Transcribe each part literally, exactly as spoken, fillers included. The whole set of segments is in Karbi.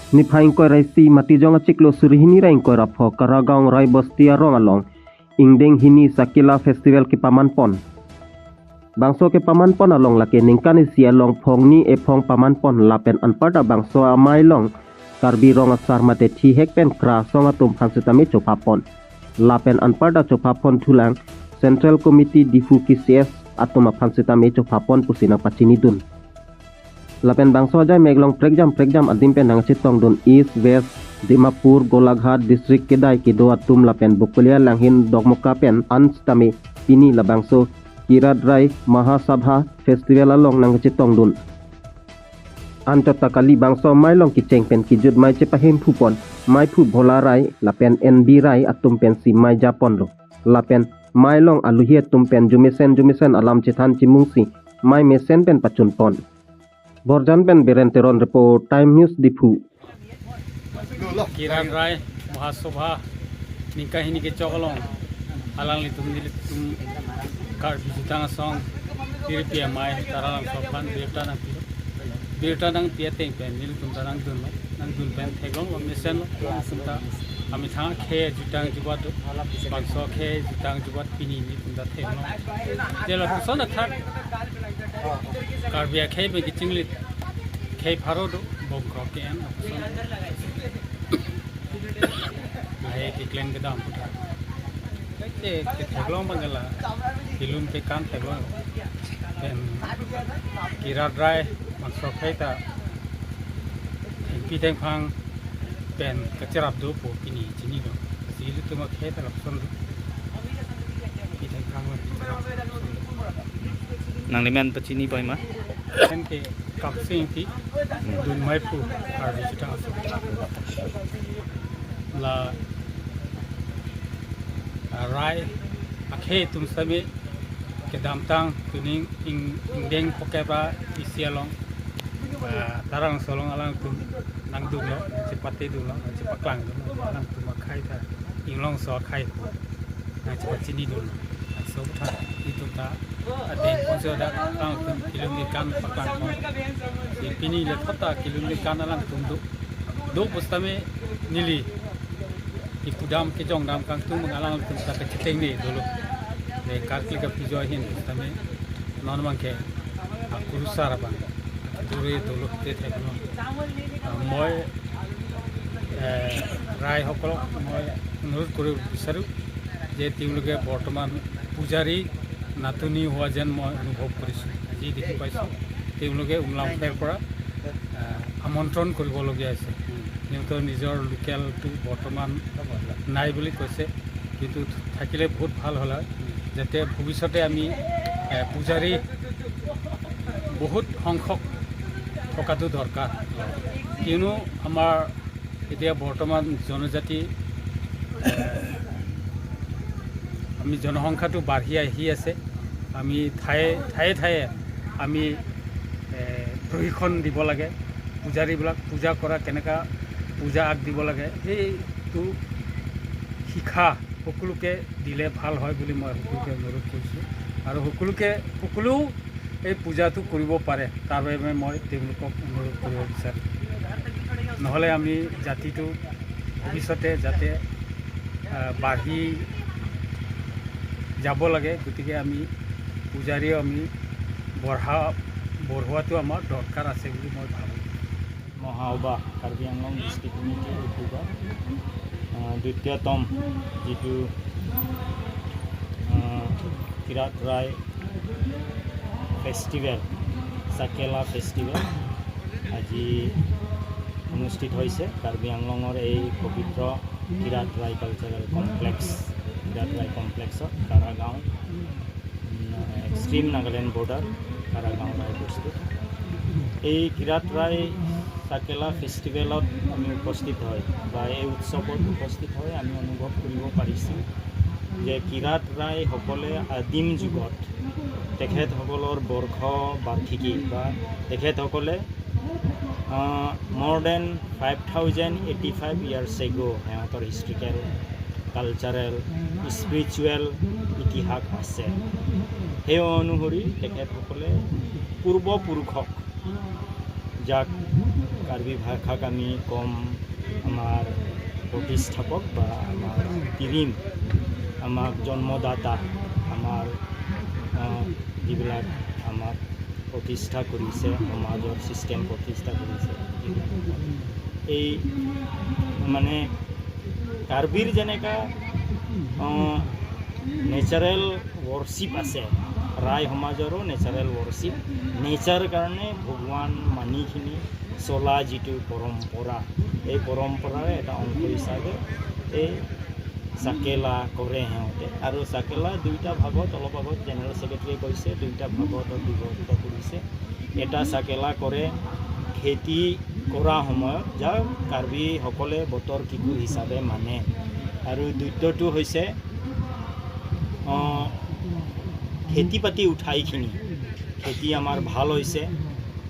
Niphai ingkoi ra isi Matijong achiklo suri hini ra ingkoi ra pho Karagaon Rai Bosti arong along ingdeng hini Sakela Festival kepaman pon. Bangso kepaman pon along lake ningkan isi along phongni ephong paman pon lapen anparta bangso amei along Karbi Rong Asar mate thihek pen kra asong atum aphan sitame chopha pon. Lapen anparta chopha pon thulang Central Committee Diphu K C S atum aphan sitame chopha pon pusi nangpachinidun. Lapen bangso ajai mek along prekjam prekjam adim pen nangchetongdun East, West, Dimapur, Golaghat district kedai kedo atum lapen Bokolia, Langhin, Dokmoka pen an sitame pini labangso Kirat Rai Mahasabha Festival along nangchetongdun. Anchot ta kali, bangso amei along kecheng pen kejut amei chepahemphu pon meiphu Bhola Rai lapen N B Rai atum pensi amei japon lo. Lapen amei along aluhi atum pen jumesen jumesen alam chethan chimungsi amei mesen pen pachun pon. Borjan pen Biren Teron report, Time News Diphu. Kirat Rai Mahasabha ningkan hini kechok along alanglitum nelitum Karbi jutang asong piripi amei Taralangso aphan birta nangpi. Birta nangpi ateng pen nelitum ta nangdun lo, nangdun pen theklong lo, mesen lo, nelitum ta amethang akhei jutang jubat do, bangso akhei jutang jubat pini nelitum ta theklong. Je lapuson athak Karbi akhei pen kechinglit khei pharo do, bongkrok ke-en lapuson. Lahei keklem kedam puthot. Kaike ketheklong abang ke la, kelun kekan theklong. Pen Kirat Rai bangso akhei ta thengpi thengphang pen kacherap do pu pini chini do. Lasi ilitum akhei ta lapuson do. Thengpi thengphang lo. Nanglimen pachini pai ma? Pen ke Kapsing Ingti, dun meiphu Karbi jutang asong. La, ah, rai akhei atum sitame kedamtang tuning ing-, ingdeng phokep ra isi along, ah, Taralangso along alangtum nangdun lo, chepate dun lo, chepaklang dun lo, alangtum akhei ta Inglongso akhei nangchepachinidun. Laso aputhak itum ta adeng ponsi dak alangtum kelun kekan paklang pon. Si pini le thot ta kelun kekan alangtum do. Do pusitame neli kepudam kejongdam kangtung abang alangtum ta kacheteng ne dolo. Le karkli kapijoi ahin pusitame non abang ke, ah, kurusar abang dure dolo te thek non. Ah, moi, eh, rai hokolok moi onurot koribo bisaru je teoloke bortoman pujari natuni hua jen moi onubhob korisu. Aji dekhi paisu, teoloke Umlangpher pora, eh, amontron koribo logia ase. Teoto nijor local to bortoman nai buli koise, kintu thakile bahut bhal hol hoi. Jate bhobisyote ami, eh, pujari bahut songkhok thokatu dorkar. Kiunu amar এতিয়া বৰ্তমান জনজাতি, এ, আমি জনসংখ্যাটো বাঢ়ি আহি আছে। আমি ঠায়ে, ঠায়ে ঠায়ে আমি, এ, প্ৰশিক্ষণ দিব লাগে। পূজাৰীবিলাক পূজা কৰা, কেনেকা পূজা আগ দিব লাগে, সেইটো শিক্ষা সকলোকে দিলে ভাল হয় বুলি মই সকলোকে অনুৰোধ কৰিছোঁ। আৰু সকলোকে, সকলো এই পূজাটো কৰিব পাৰে, তাৰ বাবে মই তেওঁলোকক অনুৰোধ কৰিব বিচাৰোঁ। নহ'লে আমি জাতিটো ভৱিষ্যতে যাতে, আহ, বাঢ়ি যাব লাগে, গতিকে আমি পূজাৰীও আমি বঢ়া-, বঢ়োৱাটো আমাৰ দৰকাৰ আছে বুলি মই ভাবোঁ। মহাসভা, কাৰ্বি আংলং ডিষ্ট্ৰিক্ট কমিটিৰ উদ্যোগত, আহ, দ্বিতীয়তম যিটো, আহ, কিৰাত ৰাই ফেষ্টিভেল, চাকেলা ফেষ্টিভেল আজি অনুষ্ঠিত হৈছে কাৰ্বি আংলঙৰ এই পবিত্ৰ কিৰাত ৰাই কালচাৰেল কমপ্লেক্স, কিৰাত ৰাই কমপ্লেক্সত কাৰাগাঁও, উম, এক্সট্ৰিম নাগালেণ্ড বৰ্ডাৰ কাৰাগাঁও ৰাই বস্তি। এই কিৰাত ৰাই চাকেলা ফেষ্টিভেলত আমি উপস্থিত হৈ বা এই উৎসৱত উপস্থিত হৈ আমি অনুভৱ কৰিব পাৰিছোঁ যে কিৰাত ৰাইসকলে আদিম যুগত তেখেতসকলৰ বৰ্ষ বাৰ্ষিকী বা তেখেতসকলে, আহ, more than five thousand eighty five years ago সিহঁতৰ হিষ্ট্ৰিকেল, কালচাৰেল, স্পিৰিচুৱেল ইতিহাস আছে। সেই অনুসৰি তেখেতসকলে পূৰ্বপুৰুষক যাক কাৰ্বি ভাষা কামি কম আমাৰ প্ৰতিষ্ঠাপক বা আমাৰ তিৰিম, আমাক জন্মদাতা, আমাৰ, আহ, যিবিলাক আমাক প্ৰতিষ্ঠা কৰিছে, সমাজৰ ছিষ্টেম প্ৰতিষ্ঠা কৰিছে, এই মানে কাৰ্বিৰ যেনেকা, আহ, নেচাৰেল ৱৰ্চিপ আছে, ৰাই সমাজৰো নেচাৰেল ৱৰ্চিপ, নেচাৰ কাৰণে ভগৱান মানিখিনি চলা যিটো পৰম্পৰা, এই পৰম্পৰাৰে এটা অংশ হিচাপে এই চাকেলা কৰে সিহঁতে। আৰু চাকেলা দুইটা ভাগত, অলপ আগত জেনেৰেল ছেক্ৰেটাৰীয়ে কৈছে, দুইটা ভাগত বিভক্ত কৰিছে। এটা চাকেলা কৰে খেতি কৰা সময়ত, যাক কাৰ্বিসকলে বতৰ কিশোৰ হিচাপে মানে। আৰু দ্বিতীয়টো হৈছে, আহ, খেতি বাতি উঠাইখিনি, খেতি আমাৰ ভাল হৈছে,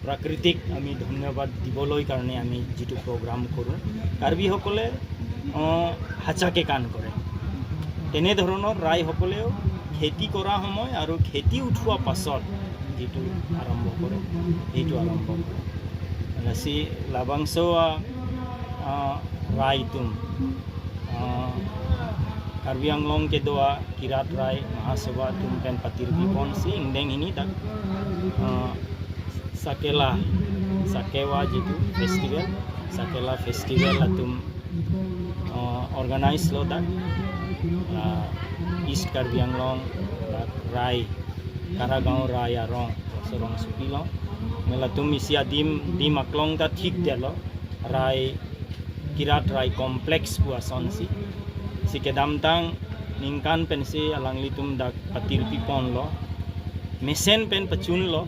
প্ৰাকৃতিক আমি ধন্যবাদ দিবলৈ কাৰণে আমি যিটো প্ৰগ্ৰাম কৰোঁ, কাৰ্বিসকলে, আহ, হাচাকে কাণ কৰে। তেনেধৰণৰ ৰাইসকলেও খেতি কৰা সময় আৰু খেতি উঠোৱা পাছত যিটো আৰম্ভ কৰে, সেইটো আৰম্ভ কৰে। Lasi labangso a, a, rai atum, a, Karbi Anglong kedo a Kirat Rai Mahasabha atum pen patirpi ponsi ingdeng hini dak, a, Sakela, Sakewa jitu festival, Sakela festival atum, a, organize lo dak, a, East Karbi Anglong, dak Rai, Karagaon Rai arong, Sorong Supi lo. Melatum isi adim, dim aklong ta thik delo, Rai, Kirat Rai Complex pu asonsi. Si kedamtang ningkan pensi alanglitum dak patirpi ponlo. Mesen pen pachunlo.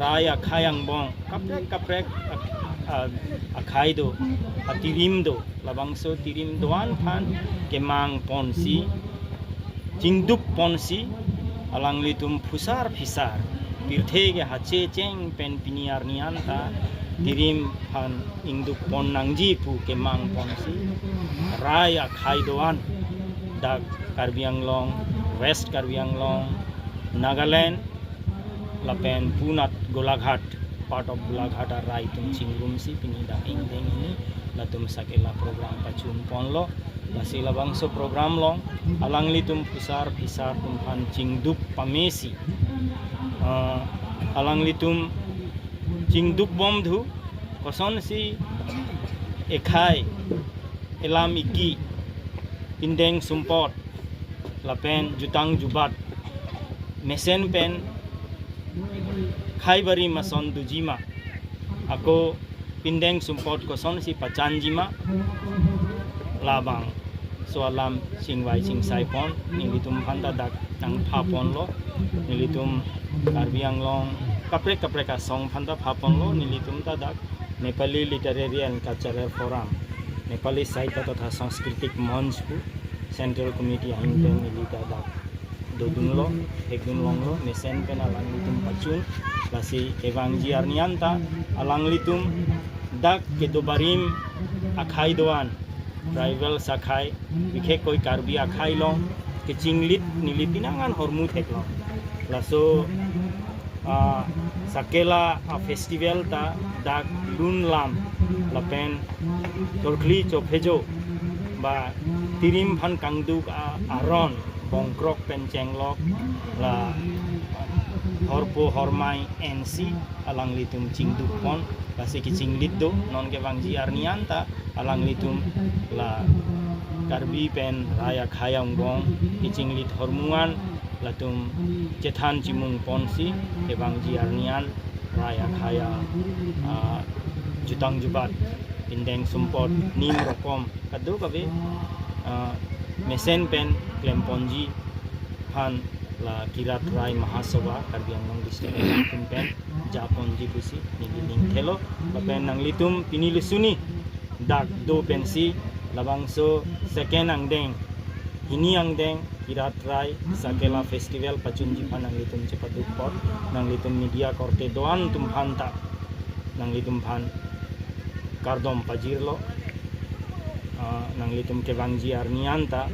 Rai akhai angbong kaprek kaprek ak-, a-, akhai do, atirim do, labangso tirim do-an aphan kemang ponsi, chingdup ponsi, alanglitum phusar phisar, pirthe ke hache cheng pen pini arni anta tirim aphan ingdup pon nangji pu kemang ponsi, rai akhai do-an, dak Karbi Anglong, West Karbi Anglong, Nagaland, lapen punat Golaghat, part of Golaghat arai atum chingrumsi pini dak ingdeng hini latum Sakela program pachun ponlo. Lasi labangso program along alanglitum phusar phisar atum aphan chingdup pamesi, ah, alanglitum chingdup bom dhu, kosonsi ekhai, elam iki, pindeng sumpot, lapen jutang jubat, mesen pen khaibarim ason dojima, ako pindeng sumpot kosonsi pachanjima, labangso alam chingvai chingsai pon, nelitum aphan ta dak nangpha ponlo, nelitum Karbi Anglong kaprek kaprek asong aphan ta pha ponlo, nelitum ta dak Nepali Literary and Cultural Forum, Nepali Sahitya Totha Sanskritik Manch pu Central Committee ahin pen neli ta dak dodunlo, hekdun longlo, mesen pen alanglitum pachun, lasi kevangji arni anta alanglitum dak kedo barim akhai do-an, tribal akhai, bikhekkoi Karbi akhai along kechinglit neli pinangan hormu theklong. Laso, ah, Sakela, ah, festival ta dak lun lam lapen torkli chophejo ba tirim aphan kangduk, ah, aron bongkrok pen chenglok la horpo hormai ensi alanglitum chingdup pon, lasi kechinglit do, non kevangji arni anta alanglitum la Karbi pen rai akhai angbong kechinglit hormu an latum chethan chimung ponsi kevangji arni an rai akhai a, ah, jutang jubat, pindeng sumpot, nim rokom kadokave, ah, mesen pen klem ponji aphan la Kirat Rai Mahasabha Karbi Anglong District Committee pen ja ponji pusi neli ning thelo, lapen nanglitum pini lusuni dak do pensi labangso second angdeng, hini angdeng Kirat Rai Sakela Festival pachunji aphan nanglitum chepaduk apot, nanglitum media korte do-an atum aphan ta nanglitum aphan kardom pajirlo. Ah, nanglitum kevangji arni anta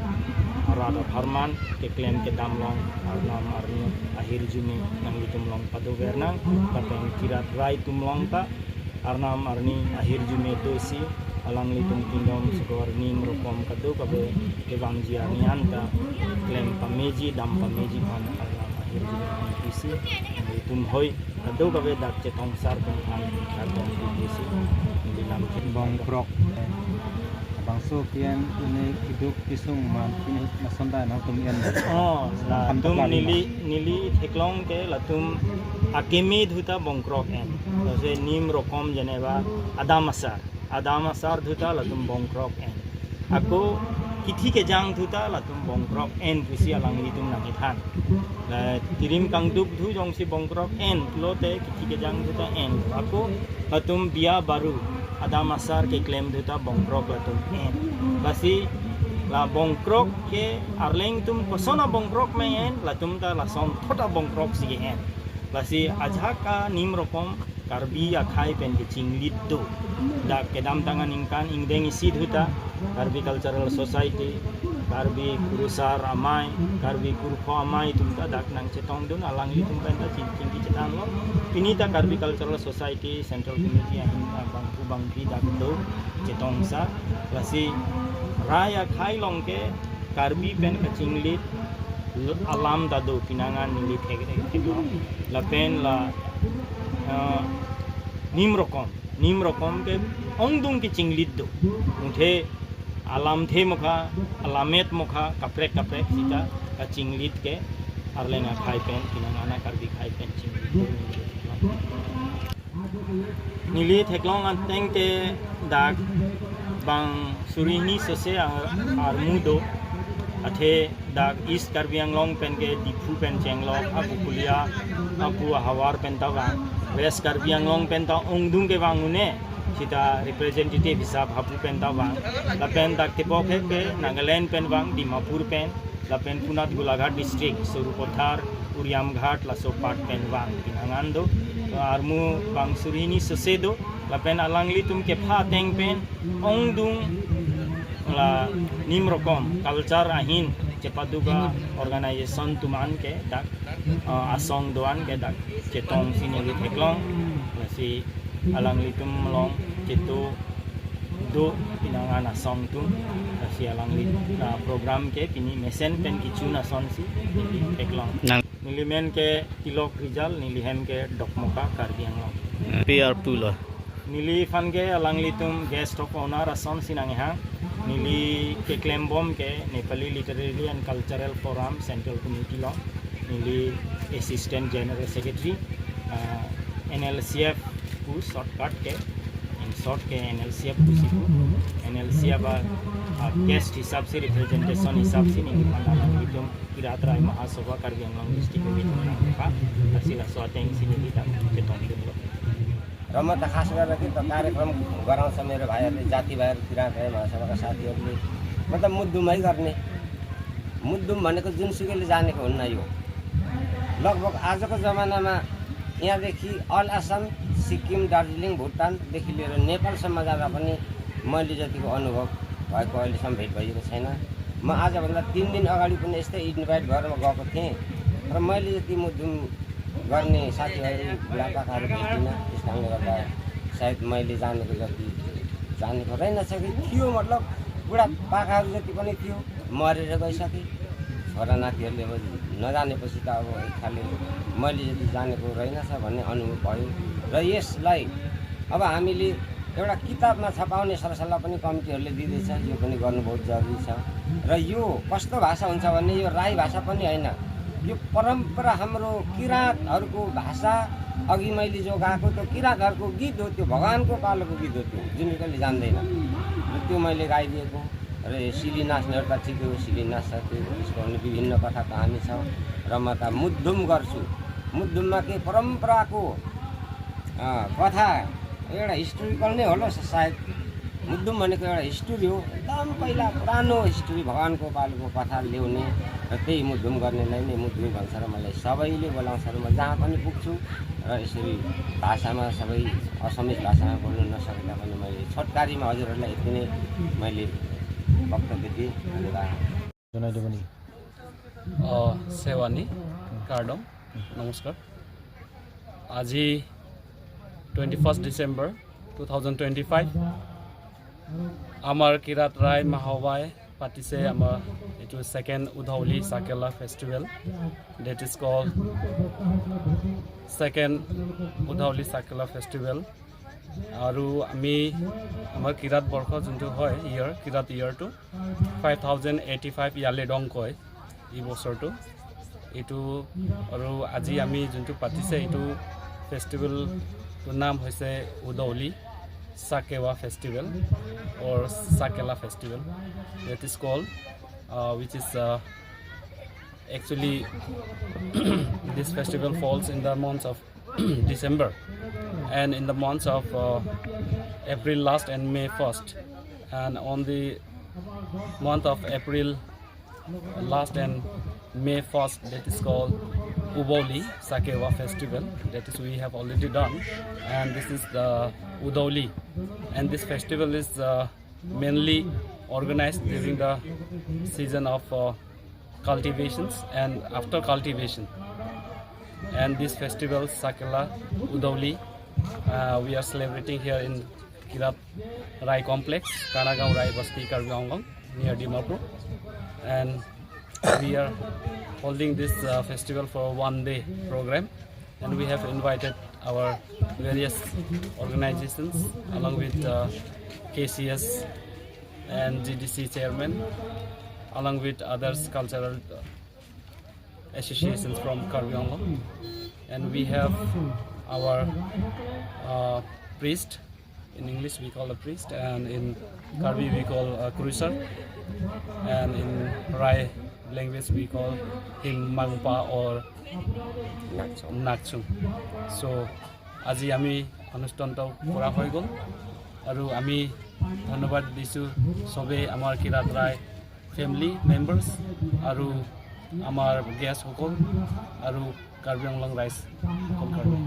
arat apharman keklem kedam along, arnam arni ahirjume nanglitum along padover nang, lapen Kirat Rai atum along ta Arnam arni ahirjume dosi alanglitum Kingdom Sogor Nim Rokom kadokave kevangji arni anta klem pameji, dam pameji aphan Arnam ahirjume dosi, itum hoi kadokave dak Chetong sar pen aphan kardom dosi, bilam Bongkrok. Bangso P M ini iduk pisung man ini masonda nangtum en. Oh, Ham latum tok lagi neli, neli theklong ke latum akeme duta Bongkrok en. Lasi Nim Rokom jeneba Adam Asar. Adam Asar duta latum Bongkrok en. Ako kithi kejang duta latum Bongkrok en pusi alanglitum nangkethan. La tirim kangduk du jongsi Bongkrok en pulote kithi kejang duta en. Ako latum biya baru Adam Asar keklem duta Bongkrok latum en. Lasi la Bongkrok ke arleng atum koson a-Bongkrok me en, latum ta lasonthot a-Bongkrok si en. Lasi ajahak a-Nim Rokom Karbi akhai pen kechinglit do. Dak kedamtang aningkan ingdeng isi duta Karbi Cultural Society, Karbi Kurusar Amei, Karbi Kurpho Amei atum ta dak nangchetongdun, alanglitum pen ta ching- chingki chethanlo. Pini ta Karbi Cultural Society Central Committee ahin, ah, bangphu bangphi dak do chetongsa. Lasi rai akhai along ke Karbi pen kachinglit l- alam ta do, pinangan neli thek thek lo. Lapen la, ah, Nim Rokom, Nim Rokom ke ongdung kechinglit do. Muthe alamthe mokha, alamet mokha, kaprek kaprek sita kachinglit ke arleng akhai pen, pinangan a-Karbi akhai pen chinglit. Neli theklong ateng ke dak bang suri hini sose ar- armu do, athe dak East Karbi Anglong pen ke Diphu pen chenglok, apu Kulia, apu ahavar pen ta vang. West Karbi Anglong pen ta ongdung kevang un-e, sita representative hisap hapu pen ta vang. Lapen dak tebok he ke Nagaland pen vang, Dimapur pen, lapen Punat Golaghat district, Sarupathar, Uriamghat, laso part pen vang, pinangan do. Armu bang suri hini sose do, lapen alanglitum kepha ateng pen ongdung la Nim Rokom culture ahin chepaduk a-organization atum an ke dak, eh, asong do-an ke dak chetongsi neli theklong. Lasi alanglitum along chetu do pinangan asong atum. Lasi alangli, ah, program ke pini mesen pen kichun asonsi neli theklong. Nang- Neli men ke Tilok Rizal, neli hem ke Dokmoka, Karbi Anglong. P R Pulo. Neliphan ke alanglitum guest of honour asonsi nanghang. Neli keklembom ke Nepali Literary and Cultural Forum Central Committee along. Neli Assistant General Secretary, ah, N L C F pu shortcut ke, in short ke N L C F pusi pu. N L C F a, ah, guest hisap si, representation hisap si neliphan alanglitum Kirat Rai Mahasabha Karbi Anglong District Committee nangpa, lasi laso ateng si neli dak chetongdunlo. Ramat khas गरेर कि त कार्यक्रम गराउँछ मेरो भाइहरूले, जाति भाइहरू, किराँत राई महासभाका साथीहरूले। मतलब मुद्दुमै गर्ने। मुद्दुम भनेको जुनसुकैले जानेको हुन्न यो। लगभग आजको जमानामा यहाँदेखि अल आसाम, सिक्किम, दार्जिलिङ, भुटानदेखि लिएर नेपालसम्म जाँदा पनि मैले जतिको अनुभव भएको अहिलेसम्म भेट भइएको छैन। म आजभन्दा तिन दिन अगाडि पनि यस्तै इन्भाइट भएर म गएको थिएँ र मैले जति मुद्दुम गर्ने साथीहरू, बुढापाकाहरू भेटिनँ। त्यस कारणले गर्दा सायद मैले जानेको जति जानेको रहेनछ कि थियो, मतलब बुढापाकाहरू जति पनि थियो, मरेर गइसके। छोरा नातिहरूले अब नजानेपछि त अब एक खाले मैले जति जानेको रहेनछ भन्ने अनुभव भयो। र यसलाई अब हामीले एउटा किताबमा छपाउने सरसल्लाह पनि कमिटीहरूले दिँदैछ, यो पनि गर्नु बहुत जरुरी छ। र यो कस्तो भाषा हुन्छ भन्ने, यो राई भाषा पनि होइन, यो परम्परा हाम्रो किराँतहरूको भाषा। अघि मैले जो गाएको त्यो किराँतहरूको गीत हो, त्यो भगवानको पालोको गीत हो, त्यो जुन कसैले जान्दैन। र त्यो मैले गाइदिएको। र यो सिली नाच्नेहरू त ठिकै हो, सिली नाच्छ, त्यो त्यसको पनि विभिन्न कथा कहानी छ। र म त मुद्दुम गर्छु, मुद्दुममा के परम्पराको, अँ, कथा, एउटा हिस्टोरिकल नै होला स-, सायद। मुद्दुम भनेको एउटा हिस्टोरी हो, एकदम पहिला पुरानो हिस्टोरी, भगवानको पालोको कथा ल्याउने र त्यही मुद्दुम गर्नेलाई नै मुद्दुम भन्छ। र मलाई सबैले बोलाउँछ र म जहाँ पनि पुग्छु र यसरी भाषामा, सबै असामिज भाषामा बोल्न नसके तापनि मैले छोटकारीमा हजुरहरूलाई यति नै मैले वक्तव्य दिएँ। धन्यवाद। জনাই দিব নেকি? অ, সেৱানী, কাৰ্ডম, নমস্কাৰ। আজি twenty first December, two thousand twenty five আমাৰ কিৰাত ৰাই মাহাবাই পাতিছে আমাৰ এইটো second Udhauli Sakela festival, that is called second Udhauli Sakela festival. আৰু আমি আমাৰ কিৰাত বৰ্ষ যোনটো হয়, ইয়াৰ কিৰাত ইয়াৰটো ফাইভ থাউজেণ্ড এইটি ফাইভ ইয়ালে ডং কয় এই বছৰটো। এইটো আৰু আজি আমি যোনটো পাতিছে এইটো ফেষ্টিভেলটোৰ নাম হৈছে উদৌলি চাকেৱা ফেষ্টিভেল or চাকেলা festival, that is called, uh, which is, uh, actually this festival falls in the months of December and in the months of, uh, April last and May first, and on the month of April last and May first, that is called Uboli Sakewa Festival, that is we have already done, and this is the Udoli, and this festival is, uh, mainly organized during the season of, uh, cultivations and after cultivation. And this festival, Sakela Udoli, uh, we are celebrating here in Kirat Rai Complex, Kanagaon Rai Basti, Karbi Anglong, near Dimapur. And we are holding this, uh, festival for one day program. And we have invited our various organizations along with, uh, K C S and G D C chairman, along with others cultural, uh, associations from Karbi Anglong. And we have our, uh, priest. In English we call a priest, and in Karbi we call a cruiser. And in Rai language we call him Mangpa or Nakchung. So আজি আমি অনুষ্ঠানটো কৰা হৈ গ'ল আৰু আমি ধন্যবাদ দিছোঁ সবেই আমাৰ কিৰাত ৰাই ফেমিলি মেম্বাৰ্ছ আৰু আমাৰ গেষ্টসকল আৰু কাৰ্বি আংলং ৰাইজসকল কাৰণে।